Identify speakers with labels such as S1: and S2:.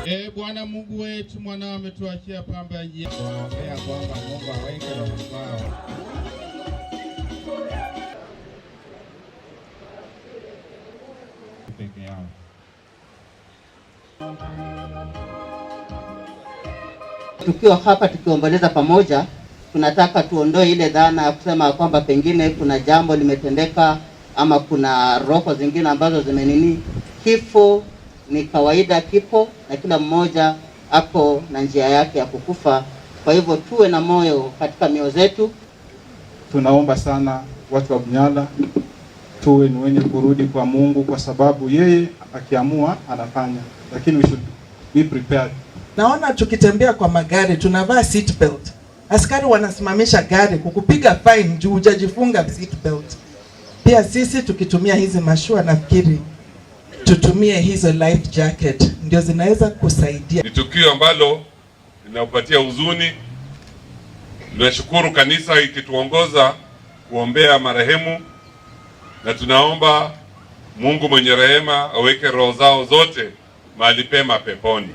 S1: Ee Bwana Mungu wetu, mwanao ametuachia pamba ya njia.
S2: Tunaombea kwamba Mungu aweke roho zao peke yao.
S3: Tukiwa hapa tukiomboleza pamoja, tunataka tuondoe ile dhana ya kusema kwamba pengine kuna jambo limetendeka ama kuna roho zingine ambazo zimenini. Kifo ni kawaida, kipo na kila mmoja ako na njia yake ya kukufa. Kwa hivyo tuwe na moyo katika mioyo zetu.
S4: Tunaomba sana watu wa Bunyala tuwe ni wenye kurudi kwa Mungu, kwa sababu yeye akiamua anafanya, lakini we should be prepared.
S5: Naona tukitembea kwa magari tunavaa seat belt. Askari wanasimamisha gari kukupiga fine juu hujajifunga seat belt. Pia sisi tukitumia hizi mashua, nafikiri tutumie hizo life jacket, ndio zinaweza kusaidia.
S6: Ni tukio ambalo linapatia huzuni. Tunashukuru kanisa ikituongoza kuombea marehemu, na tunaomba Mungu mwenye rehema aweke roho zao zote mahali pema peponi.